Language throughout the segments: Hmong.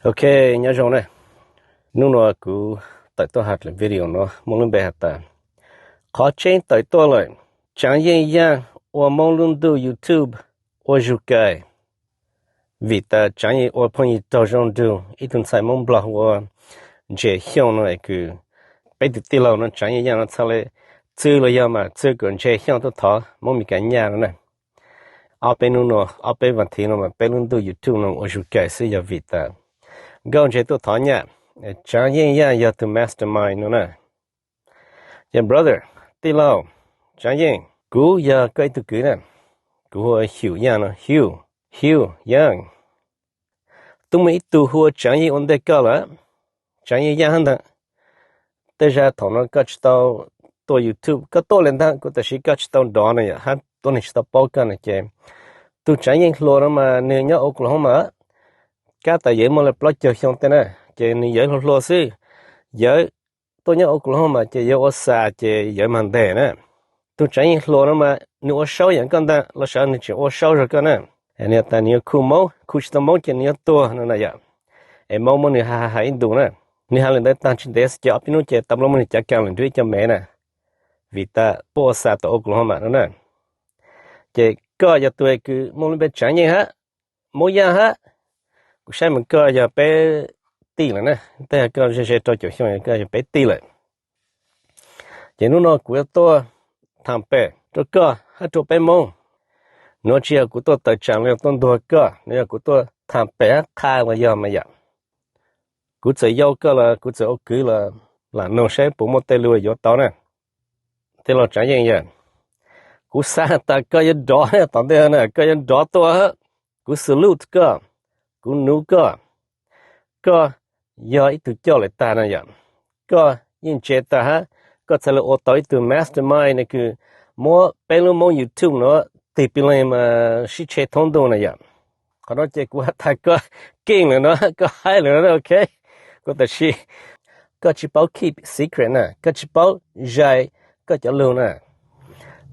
Ok, nyob zoo na. Hnub no kuv tawm tuaj hais lwm video no muaj lub npe has tas qhov tseeb tawm tuaj lawm, Tsaav Yeej Yaaj ua Moob lub ntuj YouTube ua zug kawg. Vim tas Tsaav Yeej ua phooj ywg raug zoo nrug ib tug ntxhais Moob Nplog ua Ntse Xyooj no es kws peb tus tij laug no Tsaav Yeej Yaaj no txhaj le txwv los yog mas txwv kom Ntse Xyooj tuaj thov Moob Meskas nyaj no na. Ob peb hnub no, ob peb vas thiv no mas peb lub ntuj YouTube no ua zug kawg xwb yog vim tas Nkauj Ntse tuaj thov nyaj, Tsaav Yeej Yaaj yog tus mastermind no na. Ces brother, tij laug Tsaav Yeej, kuv yog koj ib tug kwv na, kuv hu ua Xyum Yaaj no, Xyum, Xyum Yaaj. Twb muaj ib tug hu ua Tsaav Yeej ua ntej koj lawm, Tsaav Yeej Yaaj hab ntag. Tej zag thaum no koj tsis tau tuaj YouTube, koj tuaj li ntag kuv, tab sis koj tsis tau nrov na yom, hab tuab neeg tsis tau paub koj na ces tus Tsaav Yeej hluas no mas nwg nyob Oklahoma, kab tas yawg muaj li plaub caug xyoo tej na, ces nwg yawg hluas hluas xwb. Yawg tuaj nyob Oklahoma ces yawg ua xas ces yawg mag ntes na. Tus Tsaav Yeej hluas no mas nwg ua saub yam koj ntag los sav nwg tseem ua saub zog koj na. Nwg has tas nwg yuav khu Moob, khu tsis tau Moob ces nwg yuav tuag no na yom. Es Moob muab nwg hais hais ib ntus na. Nwg has li ntawd tag tsis ntev xwb ces ob peb hnub ces tau nplooj muab nwg cav kaam lawm nrug ib co mev na, vim tas puab ua xas tom Oklahoma no na. Ces koj yog tus kws muaj lub npe Tsaav Yeej hab, Moob Yaaj hab. Kuv saib mas koj yog peb tij lawm na, tej yog koj ze ze rau caum xyoo, koj yog peb tij lawm. Ces hnub no kuv yuav tuaj tham pem rau koj hab rau peb Moob. Nuav tsis yog kuv tuaj tawm tsaam los yog tuaj ntuag koj, nuav yog kuv tuaj tham pem hab qha los yog mas yom. Kuv txawm yau koj los kuv txawm ua kwv los lam noog saib puas muaj tej lus yuav tau na. Tij laug Tsaav Yeej yog, kuv xav tas koj yuav nrov tom ntej na, koj yuav nrov tuaj. Kuv salute koj, kuv nuv koj, koj yog ib tug coj lawm tag na yom. Koj yeej ntse tag hab, koj txhaj le ua tau ib tug mastermind na kws muab peb lub Moob YouTube nuav tig pis leeg mas sib tshe thoob ntuj na yom. Qhov no ces kuv has tas koj keej lawm no, koj haib lawm no, ok. Kuv tab sis koj tsis paub keep secret na, koj tsis paub zais koj cov lug na.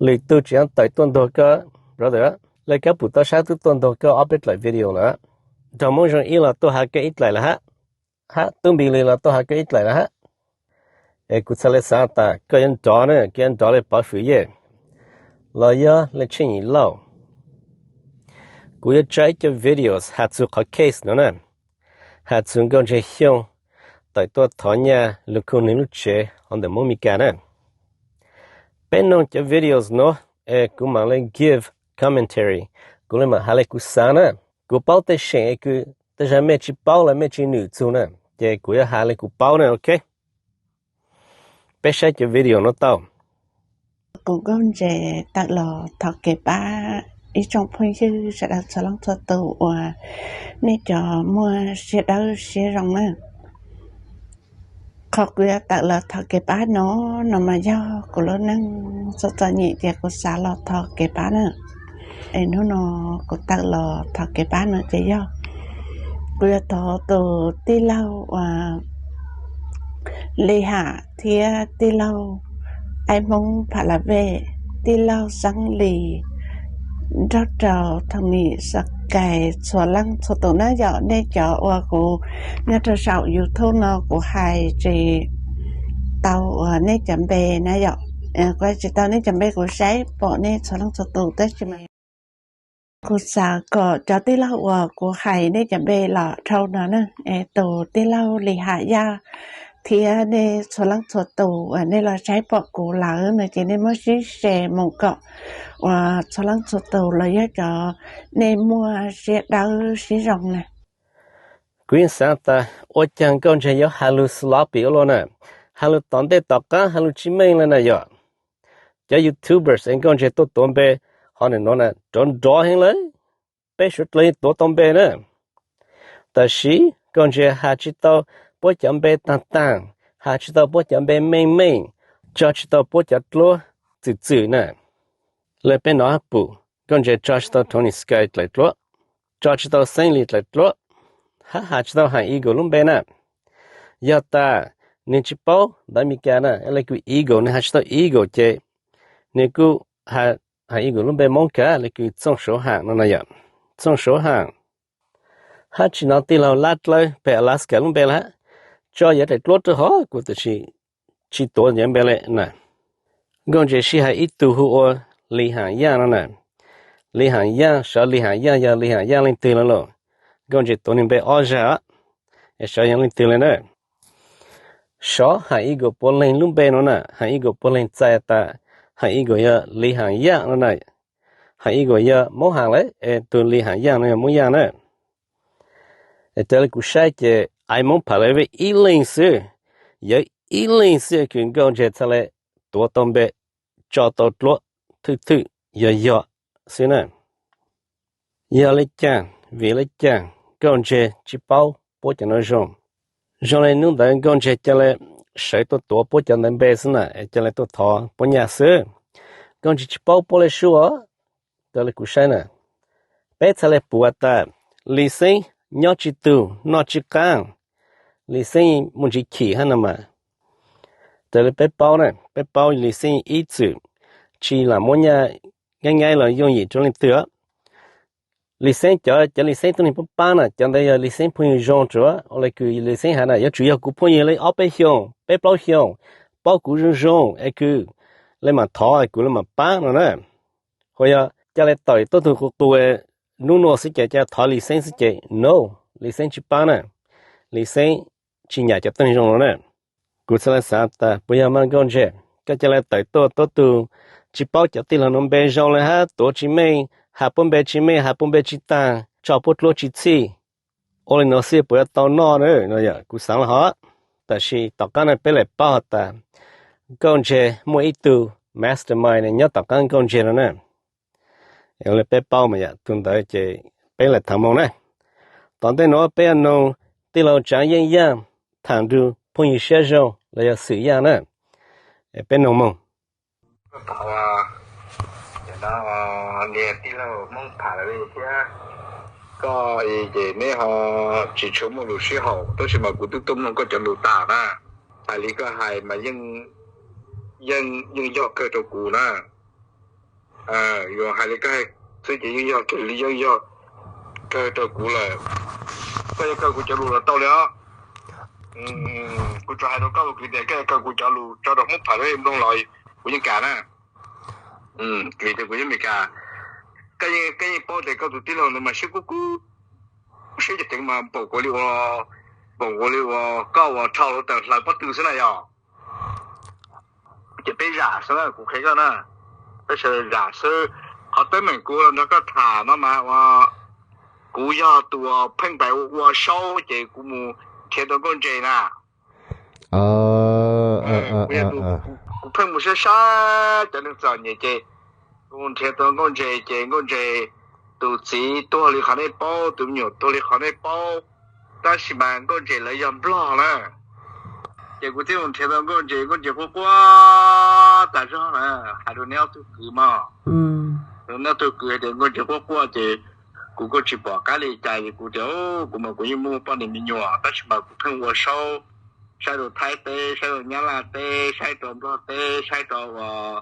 Lwm tug tseem tawm tuaj ntuag koj, brother, le kab pum toj sab twb tuaj ntuag koj ob peb dlaim video lawm. Nraug Moob Zoo Ib los tuaj has koj ib dlaim lawm hab, hab Tub Npis Lis los tuaj has koj ib dlaim lawm hab. Es kuv txhaj le xav tas koj yuav nrov na, koj yuav nrov le Pov Fwm Yej los yog le Tsheej Yim Lauj. Kuv yuav tsa ib co videos has txug qhov case no na, has txug Nkauj Ntse Xyooj tawm tuaj thov nyaj lug khu nwg lub tsev hov ntawm Moob Mes Kas na. Peb noog cov videos no es kuv mam le give commentary, kuv le mam has le kuv xav na. Kuv paub tej seem es kws tej zag mej tsis paub los mej tsis nwm txug na, ces kuv yuav has le kuv paub na, ok. Peb saib cov video no tau. Kuv Nkauj Ntse tawm los thov kev pab ib tsoom phooj ywg sawv daws txhua leej txhua tus uas nej cov muaj siab dawb siab zoo na. Qhov kuv yuav tawm los thov kev pab no, no mas yog kuv lub neej txom txom nyem ces kuv xav los thov kev pab na. Es hnub no kuv tawm los thov kev pab no ces yog kuv yuav thov tus tij laug uas Lis Ham thiab tij laug Aib Hmoob Pha La Vej, tij laug Xeeb Lis, nrog rau Thoo Nis Xas Kais txhua leej txhua tus na yom. Nej cov uas kuv nyob rau saum YouTube no kuv hais tsis tau uas nej cov npe na yom. Kuv hais tsis tau nej cov npe, kuv saib pom nej txhua leej txhua tus tab sis mas kuv xav kom cov tij laug uas kuv hais nej cov npe los dhau no na. Es tus tij laug Lis Ham Yaj thiab nej txhua leej txhua tus uas nej los saib pom kuv lawm no ces nej muab sib share mus kom uas txhua leej txhua tus los yog cov nej muaj siab dawb siab zoo na. Kuv yeej xav tas ua caag Nkauj Ntse yuav has lug sloppy ua luaj na, has lug tom ntej tom qaab, has lug tsis meej le na yom. Cov YouTubers es Nkauj Ntse tuaj tuav npe hov nim no na nrov nrov heev lawm, peb suav dlawg yeej tuav tau npe na. Tab sis Nkauj Ntse has tsis tau puab cov npe taag taag, has tsis tau puab cov npe meej meej, tso tsis tau puab cov dluab txwm txwm na. Le peb nov hab pum, Nkauj Ntse tso tsis tau Thoo Nis Xas Kais dlaim dluab, tso tsis tau Xeeb Lis dlaim dluab, hab has tsis tau Ham Eagle lub npe na. Yog tas nwg tsis paub ntawv Mes Kas na, le kws Eagle nwg has tsis tau Eagle ces nwg kuj has Ham Eagle lub npe Moob Kas le kws Txooj Suav Ham no na yom. Txooj Suav Ham. Hab tsi no tij laug Lab Dlawb peg Alaska lub npe lawm hab, tso yog daim duab rau hov kuv tam sim tsis tuav yog npe le na. Nkauj Ntses sij hais ib tug hu ua Lis Ham Yaj no na. Lis Ham Yaj, sov Lis Ham Yaj yog Lis Ham Yaj leej twg lawm lauj? Nkauj Ntses tuav nws npe ob zag, es sov yog leej twg le na? Sov Ham Ib Kaum Puav Leeg lub npe no na, Ham Ib Kaum Puav Leeg txais tas Ham Ib Kaum yog Lis Ham Yaj no na. Ham Ib Kaum yog Moob Ham lawm, es tug Lis Ham Yaj no yog Moob Yaj na. Es raws li kuv saib ces ai Moob Pha Lais Vej ib leeg xwb, yog ib leeg xwb kws Nkauj Ntses txhaj le tuav tau npe, tso tau duab, thwj thwj yog yog xwb na. Yog le caag, vim le caag Nkauj Ntses tsis paub puab cov no zoo? Zoo le nub ntawd Nkauj Ntses ca le sawv tuaj tuav puab cov ntawd npe xwb na, es ca le tuaj thov puab nyaj xwb. Nkauj Ntses tsis paub puab le sub os. Raws li kuv saib na, peb txhaj le pum tas Lis Xeeb nyob tsis tug noj tsis qaab, Lis Xeeb muaj ntsis chim hab no mas. Raws li peb paub na, peb paub Lis Xeeb ib txwm tsis lam muab nyaj nyaib nyaib los yooj yim rau leej twg. Lis Xeeb cov, cov Lis Xeeb tuab neeg paab paab na, cov ntawd yog Lis Xeeb phooj ywg zoo tsuav. Ua le kws Lis Xeeb has na, yuav tsum yog kuv phooj ywg le ob peb xyoos, peb plaub xyoos, paub kuv zoo zoo es kws le maam thov es kuv le maam paab no na. Hos yog ca le tawm tuab tug qus qus nub nua xwb ces ca thov Lis Xeeb xwb ces no, Lis Xeeb tsis paab na. Lis Xeeb tsis nyam cov tuab neeg zoo no na. Kuv txhaj le xav tas puas yog mas Nkauj Ntses, koj ca le tawm tuaj tuab tug tsis paub cov tij laug no npe zoo le hab tuav tsis meej, has puab npe tsis meej, has puab npe tsis taag, tso puab duab tsis txhij. Ua le no xwb puas yuav tau noj na? No yog kuv xaav le hov. Tab sis tom qaab no peb le paub tas Nkauj Ntses muaj ib tug mastermind nyob tom qaab Nkauj Ntses no na. Ua le peb paub mas yog tug ntawd ces peb le thaam moog na. Tom ntej nuav peb yuav noog tij laug Tsaav Yeej Yaaj thaam nrug phooj ywg Siab Zoo los yog Xwm Yaaj na. Peb noog moog. Niag tij laug Hmoob Pha Lais Vej thiab koj ces neb ho tsis tshua muaj lus sib haum, tab sis mas kuv twb tuaj mloog koj cov lus tas na. Hais li koj hais mas yeej, yeej yog kawg rau kuv na. Yuav hais li koj hais xwb ces yeej yog kawg li, yeej yog kawg rau kuv lawm. Koj yuav kaw kuv cov lus los tau li os. Kuv tsuas hais rau koj lus kwv tias koj yuav kaw kuv cov lus tso rau Hmoob Pha Lais Vej mloog los kuv yeej kam na. Vim tias kuv yeej Meskas, koj yeej paub tias koj tus tij laug ntawd mas siab kub kub, siab cov teev mas npaum kuv li ua, npaum kuv li ua koj ua rho hluav taws hlawv pob tw xwb na yog. Ces peb zam xwb na, kuv qhia koj na, peb sawv daws zam xwb. Qhov teeb meem kuv los nrog koj tham no mas ua, kuv yog tus pheej pais ua show ces kuv mus nrhiav tau Nkauj Ntses na. Kuv pheej mus saib saib cov neeg txom nyem ces kuv nrhiav tau Nkauj Ntses ces Nkauj Ntses tus txiv tuag li qhov nej paub, tus me nyuam tuag li qhov nej paub, tab sis mas Nkauj Ntses lawv yog Nplog na. Ces kuv thiaj mus nrhiav tau Nkauj Ntses, Nkauj Ntses quaj quaj tas zog na, hais rau neb ob tug kwv mog. Neb ob tug kwv hais tias Nkauj Ntses quaj quaj ces kuv kuj tsis pom qab li cas ces kuv tias kuv mas kuv yeej muaj poj niam me nyuam tab sis mas kuv pheej ua show saib rau Thaib teb, saib rau Nyab Laj teb, saib rau Nplog teb, saib rau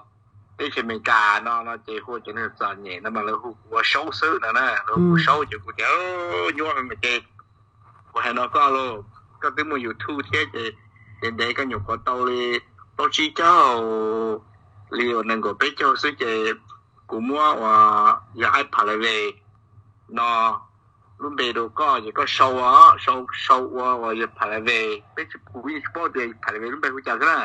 teb chaws Amelikas no no ces hu cov neeg txom nyem no mas lawv hu kuv ua show xwb no na, lawv hu kuv show ces kuv tias nyuaj heev ces kuv hais no koj lauj, koj twb muaj YouTube thiab ces ntev ntev koj nyuam qhuav tau li plaub tsib caug li uas nees nkaum peb caug xwb ces kuv muab uas yog Aib Pha Lais Vej no lub npe rau koj ces koj sau, sau ua uas yog Pha Lais Vej, peb tsis, kuv yeej tsis paub tias Pha Lais Vej lub npe hu cas xwb na.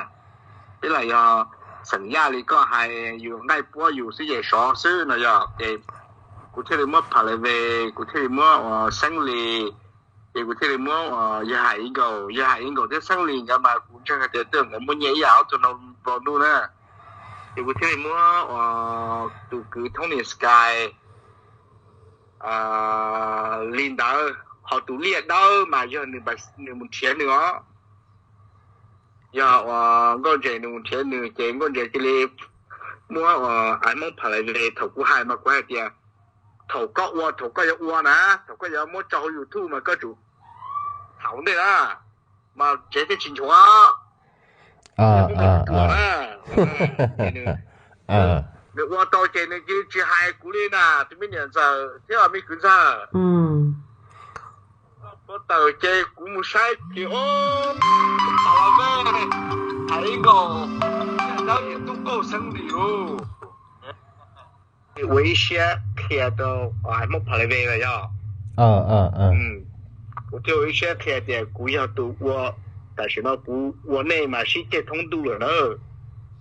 Peb lam yog xeem Yaj li koj hais, yus nqaij puab yus xwb ces sov xwb no yog ces kuv thiaj li muab Pha Lais Vej, kuv thiaj li muab uas Xeeb Lis, ces kuv thiaj li muab uas yog Ham Ib Nkaus, yog Ham Ib Nkaus thiab Xeeb Lis nkawd mas kuv ntseeg hais tias twb nkawd muaj nyiaj ib yam ob tug no nplua nuj na. Ces kuv thiaj li muab uas tus kwv Tony Sky li ntawd, ho tus liaj dawb mas yog nws mus nrhiav nws os. Yog uas Nkauj Ntses nws mus nrhiav nws ces Nkauj Ntses cia li muab uas Aib Moob Pha Lais Vej thaum kuv hais mas kuv hais tias thaum koj ua, thaum koj yuav ua na, thaum koj yuav muab tso hauv YouTube mas koj tsum thaum ntej na, mas tsev thiaj tsis nchuav. Nws ua tau ces nws cia li tsis hais kuv li na, tus me niam ntxawm thiab me kwv ntxawg. tawm ces kuv mus saib ces o, a la ve, hais ib nkaus, dab yim tub qaug xeeb li lus. Ua ib siab qhia rau Hmoob Pha Lay Ve los yog, kuv thiaj ua ib siab qhia tias kuv yog tus ua, tam sim no kuv ua nej mas sib ceg thoob ntuj lawm na.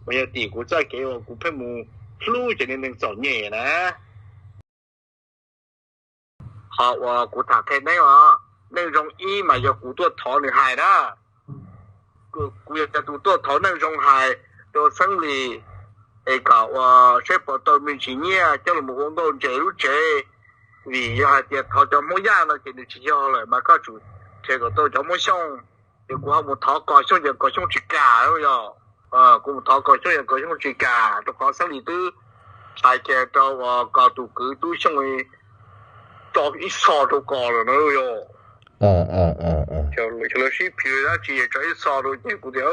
Mas yog tim kuv txoj kev uas kuv pheej mus hlub cov neeg txom nyem na. Qhov uas kuv tham qhia neb os, Neej Zoo ib mas yog kuv tuaj thov nws hais na. Kuv yog tus tuaj thov Neej Zoo hais rau Xeeb Lis es kom ua saib puas tau me ntsis nyiaj coj los ua nkauj ntses lub tsev. Vim yog hais tias thov cov Hmoob Yaj no ces nws tsis yog lawm mas koj tsum nrhiav kom tau cov Hmoob Xyooj. Ces kuv ho mus thov Kos Xyooj ces Kos Xyooj tsis kam yog. Kuv mus thov Kos Xyooj ces Kos Xyooj tsis kam rau qhov Xeeb Lis twb hais kiag rau uas Kos tus kwv Tub Xyooj tso ib xo rau Kos lawm na yog. Lawv sib phiv dab tsi tso ib xo rau ces kuv tias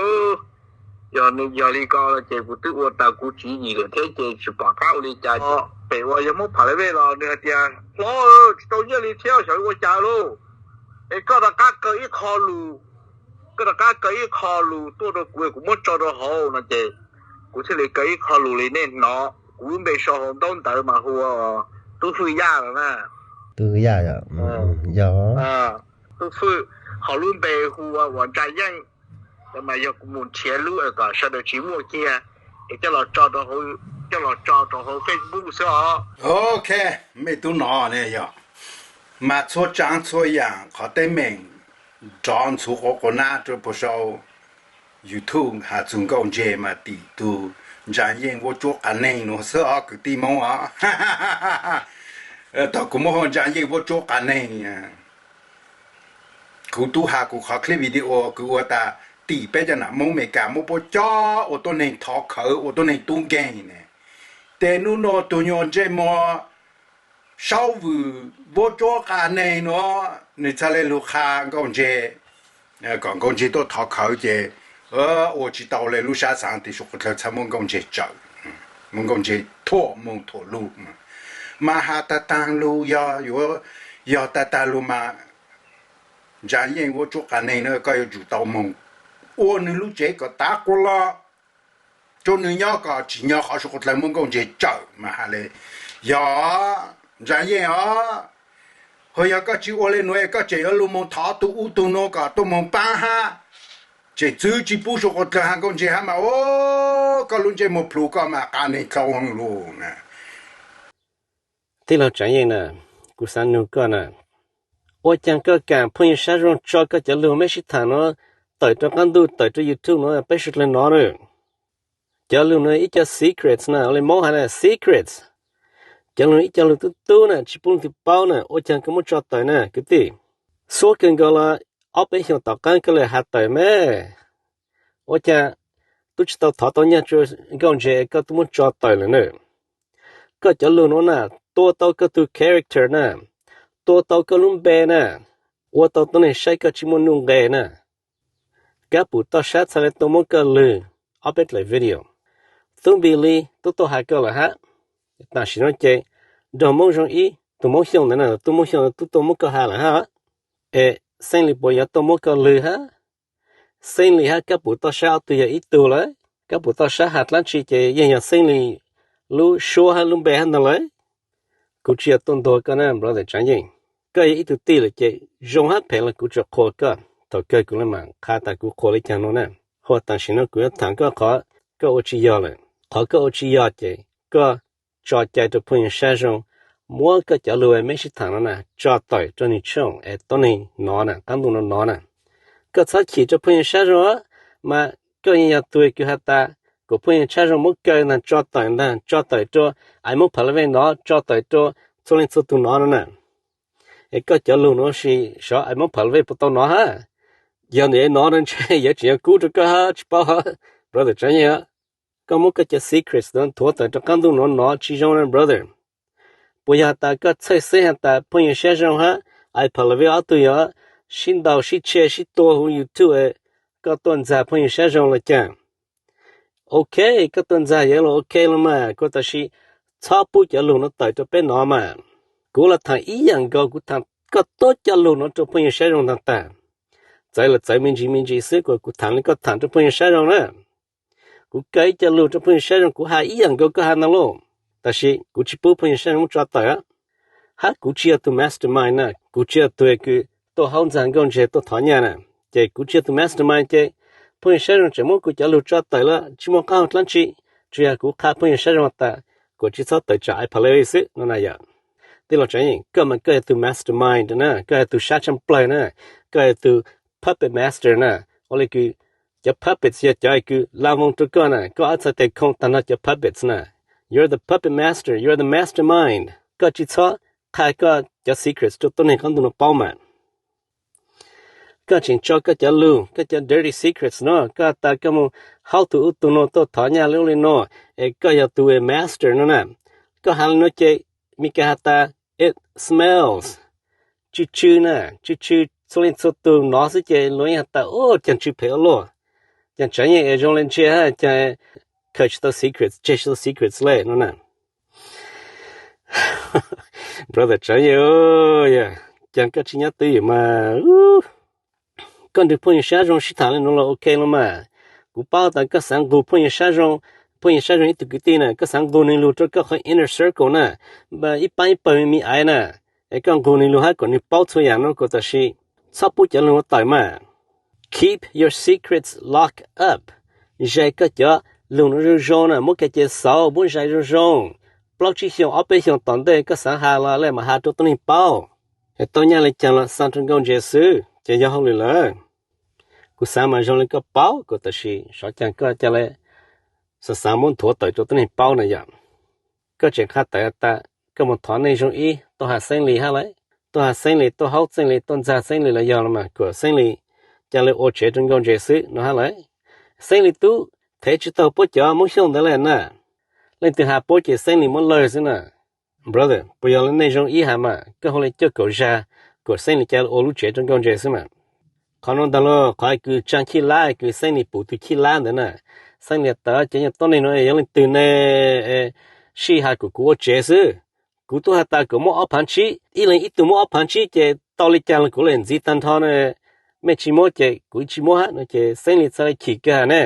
yog nws yog li ko ces kuv twb ua tau kuv tswv yim lawm thiab ces tsis pom qab ua li cas. Pem uas yog Hmoob Pha Lay Ve los nws hais tias hlob, tsis tau nyiaj li thiab xyov ua cas lauj. Es koj rov qab kaw ib qho lus, koj rov qab kaw ib qho lus tuaj rau kuv kuv muab tso rau hauv no ces kuv thiaj li kaw ib qho lus li nej hnov. Kuv lub npe sau hauv ntaub ntawv mas hu ua Tub Hwj Yaj no na. Tub Hwj Yaj, yog Tub Hwj, ho lub npe hu ua Ntsa Yeej. Mas yog kuv mus nrhiav lub kom sawv daws tsis muaj kiag es coj los tso rau hauv, coj los tso rau hauv Facebook xwb os. Ok, mej tub nov ne yog, mas txhua tsav txhua yam qhov teeb meem nrov ntxhuv quav quas nab rau puag saum YouTube has txug nkauj ntse mas tim tug Ntsa Yeej Vuab Tsuab Qas Neeg no xwb os kwv tij Hmoob os. Thaum kuv muab hu Ntsa Yeej Vuab Tsuab Qas Neeg, kuv tub has kuv qhov clip video kuv ua tas tim peb cov nam Hmoob Amelikas muab puab cob ua tuab neeg thov khawv ua tuab neeg tub nkeeg ne. Ces nub nua tug nyuag ntsej muag Saub Vwm Vuab Tsuab Qas Neeg no, nws txhaj le lug qha nkauj ntse, kom nkauj ntse tuaj thov khawv ces ua tsis tau le lub sab xaav tias suav qhov dlawg txhaj muab nkauj ntse tsawm, muab nkauj ntse thuam moog thuam lug. Mas has tag tag lug yog yuav, yog tag tag lug mas Ntsa Yeej Vuab Tsuab Qas Neeg no koj yuav tsum tau moog ua nws lub tsev kom tav quas lug, rua nws nyob kom tsim nyog qhov suav qhov dlawg muab nkauj ntse tsawm mas has le. Yog Ntsa Yeej os, ho yog koj tsis ua le nuav koj tseem yuav lug moog thov tug ub tug nuav kom tuaj moog paab hab, tseem txwv tsis pub suav qhov dlawg has nkauj ntse hab mas o, koj lub ntsej muag plhu koj mas qas neeg dlhau heev lug na. Tij laug Tsav Yeej na, kuv xav nug koj na, ua caag koj kaam phooj ywg Sab Zoo tso koj cov lug mej sib thaam nuav tawm rua qaab ntuj tawm rua YouTube nuav peb suav dlawg nov na? Cov lug nuav ib co secrets na, ua le Moob has na secrets. Cov lug ib co lug tub tub na tsis pub leej twg paub na, ua caag koj muab tso tawm na kwv tij? Xuab kawg nkaus los ob peb xyoos tom qaab koj le has tawm mas. Ua caag tub tsis tau thov tau nyaj rua nkauj ntse koj tub muab tso tawm lawm na? Koj cov lug nuav na, tua tau koj tug character na, tua tau koj lub npe na, ua tau tuab neeg saib koj tsis muaj nuj nqes na. Kab Pum Toj Sab txhaj le tuaj muab koj lwg ob peb dlaim video. Tub Npis Lis tub tuaj has koj lawm hab. Tam sim no ces nrog Moob Zoo ib tug Moob Xyooj ntawd na, tub Moob Xyooj tub tuaj muab koj has lawm hab. Es Xeeb Lis puas yuav tuaj muab koj lwg hab? Xeeb Lis hab Kab Pum Toj Sab ob tug yog ib tug lawm. Kab Pum Toj Sab has dlaab tsi ces yeej yog Xeeb Lis lub suab hab lub npe hab ntag lawm. Kuv tsis yog tuaj ntuas koj na brother Tsav Yeej. Koj yog ib tug tij lawm ces zoo hab phem los kuv tsuas qhuas koj. Thaum kawg kuv le maam qha tas kuv qhuas le caag nuav na. Huaj tam sim no kuv yuav thaam koj qhov koj ua tsis yog lawm. Qhov koj ua tsis yog ces koj tso cai rua phooj ywg Sab Zoo muab koj cov lug mej sib thaam nuav na tso tawm rua nwg channel es tuab neeg nov na, qaab ntuj nuav nov na. Koj txhob chim rua phooj ywg Sab Zoo, mas koj yeej yog tug kws has tas kuas phooj ywg Sab Zoo muab kaw ntag, tso tawm ntag, tso tawm rua Aiv Moob Pha Laj Vej nov, tso tawm rua txhua leej txhua tug nov no na. Es koj cov lug nuav sis xyov Aiv Moob Pha Laj Vej puas tau nov hab? Yog nws nov no ntshe yuav tseem yuav kub rua koj hab tsis paub hab brother Tsav Yeej. Koj muab koj cov secrets nuav nthuav tawm rua qaab ntuj nuav nov tsis zoo na brother. Puas yog has tas koj txhawj xeeb has tas phooj ywg Sab Zoo hab Aiv Pha Laj Vej ob tug yuav sib ntaus sib tseg sib tua huv YouTube, koj tuaj ntxag phooj ywg Sab Zoo los caag? Ok, koj tuaj ntxag yog lug ok lug mas, kuv tam sim txhob pub cov lug nuav tawm rua peb nov mas. Kuv los thaam ib yaam nkaus, kuv thaam koj tuaj cov lug no rau phooj ywg sab zoo ntag tag. Txawv los txawv me ntsis me ntsis xwb, kuv tham li koj tham rau phooj ywg sab zoo na. Kuv kaw ib co lug rau phooj ywg sab zoo, kuv has ib yam nkaus koj has ntag lauj. Tab sis kuv tsis pub phooj ywg sab zoo muab tso tawm. Hab kuv tsis yog tus mastermind na, kuv tsis yog tus kws tuaj haub ntxag nkauj ntseg tuaj thov nyaj na. Ces kuv tsis yog tus mastermind ces phooj ywg sab zoo tseem muab kuv cov lug tso tawm los tsis muaj qab hau dlaab tsi. Tsuas yog kuv qha phooj ywg sab zoo tas kom tsis txhob tawm tsam ib pha le xwb no na yom. Tij laug Tsav Yeej, koj mas koj yog tus mastermind na, koj yog tus sab tshaaj plawg na, koj yog tus puppet master na. Ua li kws cov puppets yog cov kws la voos rau koj na, koj ob txhais tes khoo tag nrho cov puppets na. You're the puppet master, you're the mastermind. Koj tsis txhob qha koj cov secrets rau tuab neeg qab ntuj no paub mas. Koj tseem tso koj cov lug, koj cov dirty secrets no, koj has tas koj mus haub tug ub tug nuav tuaj thov nyaj li ub li nuav, es koj yog tus master no na. Koj has li nuav ces Meskas has tas it smells, tsw tsw na, tsw tsw, txhua leej txhua tug nov xwb ces luag yeej has tas ub, caag tsw phem ua luaj, caag Tsav Yeej es zoo le ntsia hab, caag khaws tsis tau secrets, tseg tsis tau secrets le no na. Brother Tsav Yeej, caag koj tsis nyob twj ywm mas. Koj nrug phooj ywg sab zoo sib tham li nuav los ok los mas. Kuv paub tas koj xaav nqug phooj ywg sab zoo, phooj ywg sab zoo ib tug kwv tij na, koj xaav nqug nwg lug rau koj qhov inner circle na, ib paab ib pawg me me aiv na, es koj nqug nwg lug hab kom nwg paub txhua yaam no kuas tam sim txhob pub cov lug nuav tawm mas. Keep your secrets locked up. Zais koj cov lug nuav zoo zoo na, muab kag cia xauv, muab zais zoo zoo. Plaub tsib xyoos ob peb xyoos tom ntej koj xaav has los le mas has rau tuab neeg paub. Es tau nyaj le caag los xaa rau nkauj ntses xwb ces yog hauj lwm lawm. Kuv xaav mas zoo le koj paub kuas tam sim sov caag koj ca le xaav xaav muab nthuav tawm rau tuab neeg paub na yom. Koj tseem qha tawm tas koj mus thov neej zoo ib tuaj has xeeb lis hab lawm, tuaj has xeeb lis, tuaj haub xeeb lis, tuaj ntxag xeeb lis los yog los mas kuas xeeb lis ca le ua tsev rau nkauj ntses xwb no hab lawm. Xeeb lis tub thev tsis taug puab cov Moob Xyooj ntawd le na. Leej twg has puab ces xeeb lis muab lawg xwb na. Brother, puas yog le neej zoo ib has mas koj hu le cuaj kaum zag kuas xeeb lis ca le ua lub tsev rau nkauj ntses xwb mas. Qhov nuav ntag lauj, qhov kws tsaa chij lab kws xeeb lis pum tug chij lab ntawd na. Xeeb lis tas cov nyuag tuab neeg nuav yog leej twg ne, sij has kuas kuv ua tsev xwb. Kuv tub has tas kuas muab ob phaav tsib, ib leeg ib tug muab ob phaav tsib ces tau le caag los kuv le ntxiv tag nrho na. Mej tsis muab ces kuv tsis muab hab no ces xeeb lis txhaj le chim kag ne.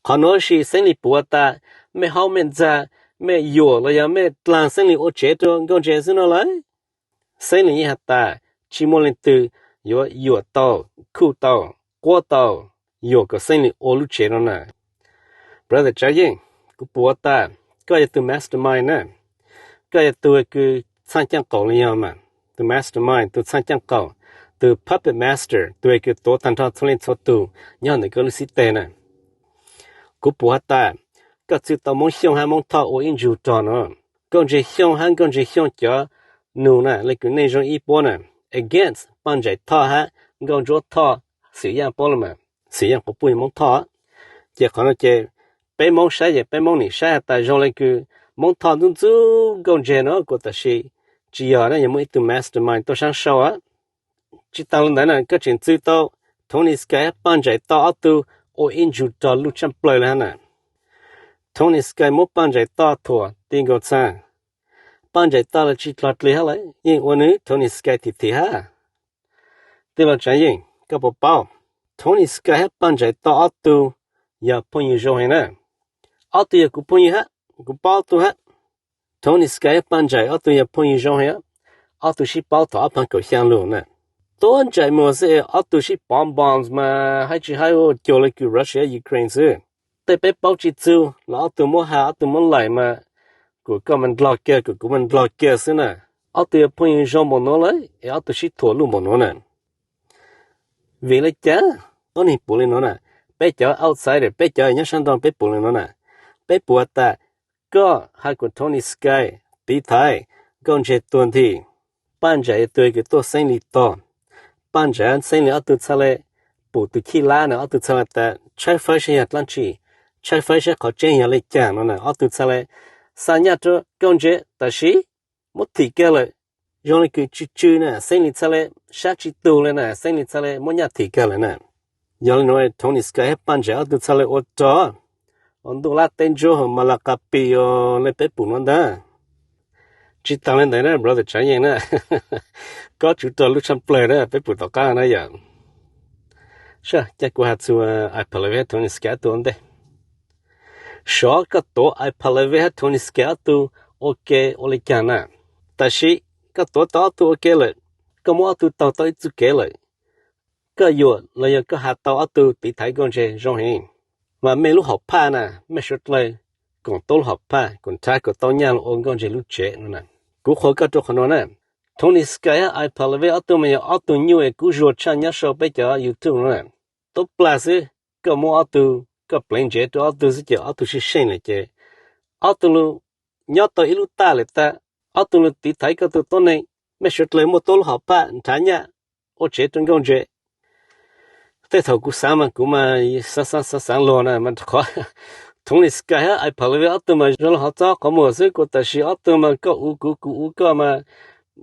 Qhov nuav sis xeeb lis pum tas mej haub mej ntxag, mej yuam los yog mej dlaag xeeb lis ua tsev rau nkauj ntses xwb no lawm. Xeeb lis yeej has tas tsis muaj leej twg yuav yuam tau, khuj tau, quab tau, yuam kom xeeb lis ua lub tsev no na. Brother Tsav Yeej, kuv pum tas koj yog tug mastermind na. Koj yog tug kws txhaaj caaj qaum los yog mas, tug mastermind, tug txhaaj caaj qaum, tug puppet master, tug kws tuav tag nrho txhua leej txhua tug nyob ntawm koj lub xib teg na. Kuv pum has tas koj txwv tau Moob Xyooj hab Moob Thoj ua ib ntsug rog no. Nkauj Ntseg Xyooj hab Nkauj Ntseg Xyooj cov nug na, le kws neej zoo ib puab na, against Paj Ntsais Thoj hab Nkauj Ntsuab Thoj, Xwm Yaaj puab los mas, Xwm Yaaj quas puj yog Moob Thoj. Ces qhov no ces peb Moob saib ces peb Moob nim saib has tas zoo le kws Moob Thoj ntxub ntxub Nkauj Ntseg no kuas tam sim tsis yog na, yog muaj ib tug mastermind tuaj saab sau. Tsis taag le ntawd na, koj tseem txwv tau Tony Sky hab Paj Ntsais Thoj ob tug ua ib ntsug rog luj tshaaj plawg le hab na. Tony Sky muab Paj Ntsais Thoj thuam ti nkaus txha. Paj Ntsais Thoj los tsis dlog dlig hab lawm, yeej ua nwg Tony Sky thim thim hab. Tij laug Tsav Yeej, koj puas paub Tony Sky hab Paj Ntsais Thoj ob tug yog phooj ywg zoo heev na. Ob tug yog kuv phooj ywg hab, kuv paub ob tug hab. Tony Sky hab Paj Ntsais ob tug yog phooj ywg zoo heev, ob tug sib paub thaum ob phav kaum xyaa lug na. Tuab ntsais muag xwb ob tug sib pov bombs mas hab tsis hab ua cuag le kws Russia Ukraine xwb. Tej peb paub tsis txug los ob tug muab has ob tug muab laim mas, kuas koj mas ndlog kiag kuas kuv mas ndlog kiag xwb na. Ob tug yog phooj ywg zoo npaum nuav lawm es ob tug sib thuam luj npaum nuav na. Vim le caag ob neeg pum le nuav na? Peb cov outsider, peb cov nyob saab nrau peb pum le nuav na. Peb pum has tas koj has kuas Tony Sky tiv thaiv Nkauj Ntseg tuag nthi, Paj Ntsais yog tug kws tuaj xeeb li tog. Paj Ntsais xeeb li ob tug txhaj le pum tug chij lab na, ob tug txhaj le tas tshaib fawb saib yog dlaab tsi, tshaib fawb saib qhov tseeb yog le caag no na, ob tug txhaj le xa nyaj rua Nkauj Ntseg tam sim muab thim kag lawm. Zoo le kws tsw tsw na, xeeb li txhaj le sab tsis tug le na, xeeb li txhaj le muab nyaj thim kag lawm na. Yog le nuav Tony Sky hab Paj Ntsais ob tug txhaj le ua rog ua ntuj lab teb ntsuab hauv Malakapi le peb pum nuav ntag. Tsis tas li ntawd na brother Tsav Yeej na, koj tsum rog lub tshaj plaws na peb pum tom qab na yom. Sab, cas kuv has txug iPad Live Tony Scott ob tug ua ntej. Xyov koj tuav iPad Live hab Tony Scott ob tug ua ke ua li cas na, tab sis koj tuav tau ob tug ua ke lawm, koj muab ob tug taug tau ib txuj kev lawm, koj yuam los yog koj has tau ob tug tiv thaiv nkauj ntse zoo heev. Mas mej lub hom phaj na, mej suav dlawg koom tau lub hom phaj, koom nrhav kom tau nyaj los ua nkauj ntse lub tsev no na. Kuv qhuas koj rau qhov no na. Tony Scott hab iPad Live ob tug mas yog ob tug nyuj es kub zuag tshaj nyob sau peb cov YouTube no na. Tub plag xwb, koj muab ob tug, koj pleev ntsev rau ob tug xwb ces ob tug sib seej lawm ces ob tug lug nyob tau ib lub taj lawm tag, ob tug lug tiv thaiv koj tug tuab neeg, mej suav dlawg muaj tuab lub hom phaj nrhav nyaj ua tsev rau nkauj ntse. Tej thaum kuv xaav mas kuv mas xaav xaav xaav luag na mas rau qhov Tony Scott hab iPad Live ob tug mas zoo le hov txob qhov muag xwb, kuv tab sis ob tug mas koj ua kuv kuv ua koj mas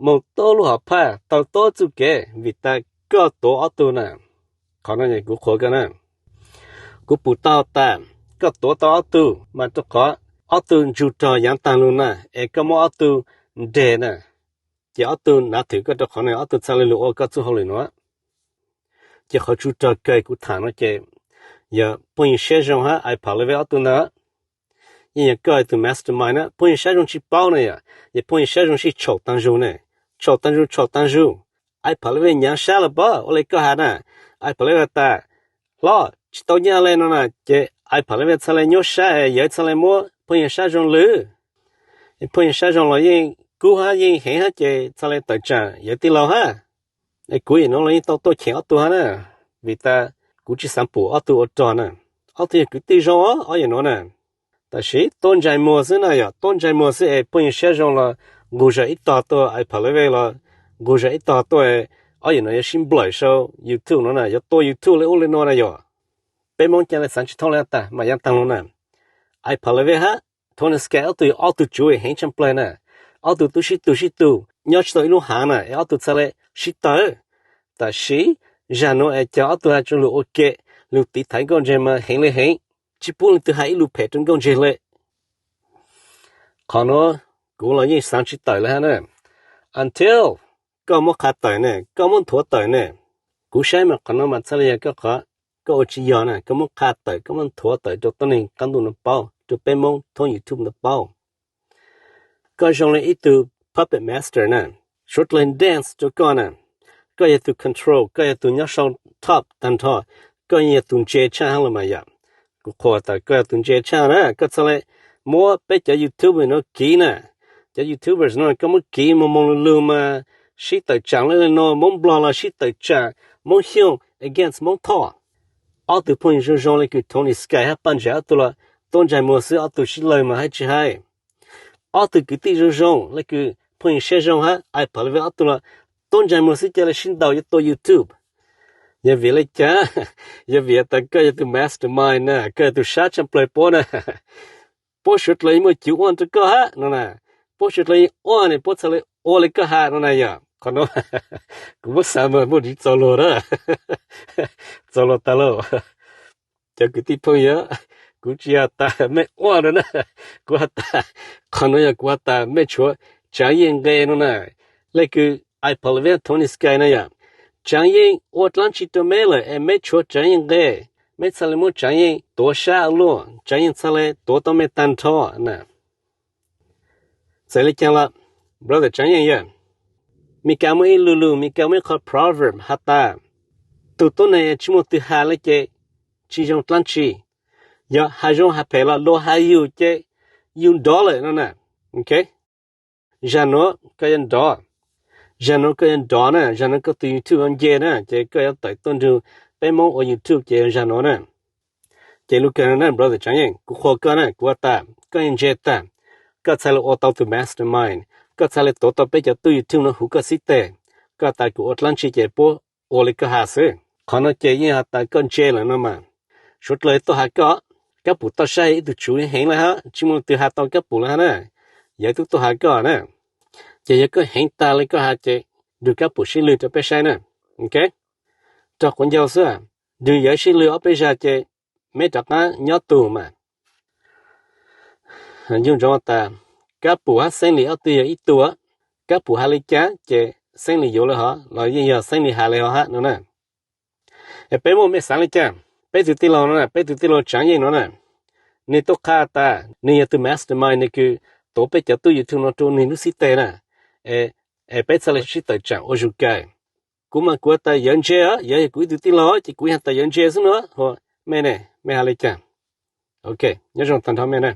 moog tuab lub hom phaj taug tuab txuj kev vim tas koj tuav ob tug na. Qhov no kuv qhuas koj na. Kuv pum tau tas koj tuav tau ob tug mas rau qhov ob tug ntsug rog yaav taag lug na, es koj muab ob tug nreg na, ces ob tug nav thwm koj rau qhov no ob tug txhaj le lug ua koj txuj hauj lwm nuav. Ces qhov tsuj rog kawg kuv tham no ces yog phooj ywg Siab Zoo hab iPad Live ob tug ntawd, yeej yog koj yog tus mastermind na. Phooj ywg Siab Zoo tsis paub na yom, ces phooj ywg Siab Zoo sij tshaum taag zug ne, tshaum taag zug tshaum taag zug. iPad Live nyaav sab los pab ua le koj has na, iPad Live has tas hlob tsis tau nyaj le no na, ces iPad Live txhaj le nyuaj sab es yawg txhaj le muab phooj ywg Siab Zoo lwm. Phooj ywg Siab Zoo los yeej kub hab yeej heev hab ces txhaj le tawm tsaam yawg tij laug hab. Es kuv nim no los yeej tau tuaj cheem ob tug hab na, vim tas kuv tsis xaav pum ob tug ua rog na. Ob tug yog kwv tij zoo ob yam nuav na. Tab sis tuab ntsais muag xwb na yom, tuab ntsais muag xwb es phooj ywg Siab Zoo los nqug zag ib tog tuaj, iPad Live los nqug zag ib tog tuaj, ob yam nuav yuav sib nplawm sau YouTube no na, yuav tua YouTube le ub le nuav na yom. Peb Moob ca le xaav tsis thoob le tag mas yaav taag lug na. iPad Live hab Tony Scott ob tug yog ob tug tsuv heev tshaj plawg na. Ob tug tub sib tug sib tug nyob tsis tau ib lub haav na es ob tug txhaj le sib tawg. Tab sis zag nuav es cov ob tug has tso lug ua ke, lug tiv thaiv nkauj ntseg mas heev le heev, tsis pub leej twg has ib lus phem rau nkauj ntseg le. Qhov nuav kuv los yeej xaav tsis tawm le hab na. Until koj muab qha tawm ne, koj muab nthuav tawm ne. Kuv saib mas qhov nuav mas txhaj le yog koj qhov koj ua tsis yog na, koj muab qha tawm, koj muab nthuav tawm rau tuab neeg qaab ntuj nuav paub, rau peb Moob thoob YouTube nuav paub. Koj zoo le ib tug puppet master na, suav dlawg dance rau koj na. Koj yog tus control, koj yog tus nyob sau top taag nrho, koj yog tus ntse tshaj hab los mas yom. Kuv qhuas tas koj yog tus ntse tshaj na, koj txhaj le muab peb cov YouTuber nuav kiv na. Cov YouTubers nuav koj muab kiv moog moog lug lug mas sib tawm tsaam le nuav, Moob Nplog los sib tawm tsaam, Moob Xyooj against Moob Thoj. Ob tug phooj ywg zoo zoo le kws Tony Scott hab Paj Ntse ob tug los tuab ntsais muag xwb, ob tug sib lawg mas hab tsis hais. Ob tug kwv tij zoo zoo le kws phooj ywg Siab Zoo hab iPad Live ob tug los tuab ntsais muag xwb, ca le sib ntaus yuav tua YouTube. Yog vim le caag? Yog vim tas koj yog tus mastermind na, koj yog tus sab tshaj plawg puab na. Puab suav dlawg yeej muaj cuv uaj rau koj hab no na. Puab suav dlawg yeej uaj ne, puab txhaj le ua le koj has no na yom. Qhov nuav kuv muab xav mas muaj ntsis txaus luag na. Txaus luag tag lauj. Cov kwv tij phooj ywg, kuv tsis has tas mej uaj no na. Kuv has tas, qhov nuav yog kuv has tas mej tshuav Tsaav Yeej nqe no na. Le kws iPad Live Tony Scott na yom, Tsaav Yeej ua dlaab tsi rau meb lawm es meb tshuav Tsaav Yeej nqe? Meb txhaj le muab Tsaav Yeej tuav sab ua luaj, Tsaav Yeej txhaj le tuav tau mej taag nrho na. Txawm le caag los, brother Tsaav Yeej yog, Mis Kas muaj ib lu lug, Mis Kas muaj ib qho proverb has tas, tug tuab neeg tsi muaj tug has le ces tsi zoo dlaab tsi. Yog has zoo has phem los luag has yug ces yug nrov lawm no na. Ok, zag nuav koj yuav nrov, zag nuav koj yuav nrov na, zag nuav koj tus YouTube yuav nce na, ces koj yuav tawm tuaj nrug peb Moob ua YouTube ces yog zag nuav na. Ces lub kawg no na brother Tsaav Yeej, kuv qhuas koj na, kuv has tas koj yeej ntse tag, koj txhaj le ua tau tus mastermind, koj txhaj le tuav tau peb cov tub YouTube no huv koj xib teg. Koj tas kuv ua dlaab tsi ces puab ua le koj has xwb. Qhov no ces yeej has tas koj ntse lawm no mas, suav dlawg tuaj has koj, Kab Pum toj sab ib tug tsuv heev le hab, tsi muaj leej twg has tau Kab Pum le hab na. Yawg tub tuaj has koj na. Ces yog koj heev tag le koj has ces nrug Kab Pum sib lwg rau peb saib na. Ok, rau quav ncaug xwb, nrug yawg sib lwg ob peb zag ces meb rov qaab nyob tug mas. Yuj ntsoov tas Kab Pum hab Xeeb Lis ob tug yog ib tug, Kab Pum has le caag ces Xeeb Lis yuav le hov los yeej yog Xeeb Lis has le hov hab no na. Es peb muaj mej xaav le caag? Peb tug tij laug no na, peb tug tij laug Tsaav Yeej no na, nwg tuaj qha tas nwg yog tug mastermind, nwg kws tuav peb cov tub YouTube no rua nwg lub xib teg na. Es peb txhaj le sib tawm tsaam ua zug kawg. Kuv mas kuv has tas yawv ntse, yawv yog kuv ib tug tij laug ces kuv has tas yawv ntse xwb no. Mej ne, mej has le caag? Ok, nyob zoo tag nrho mej na.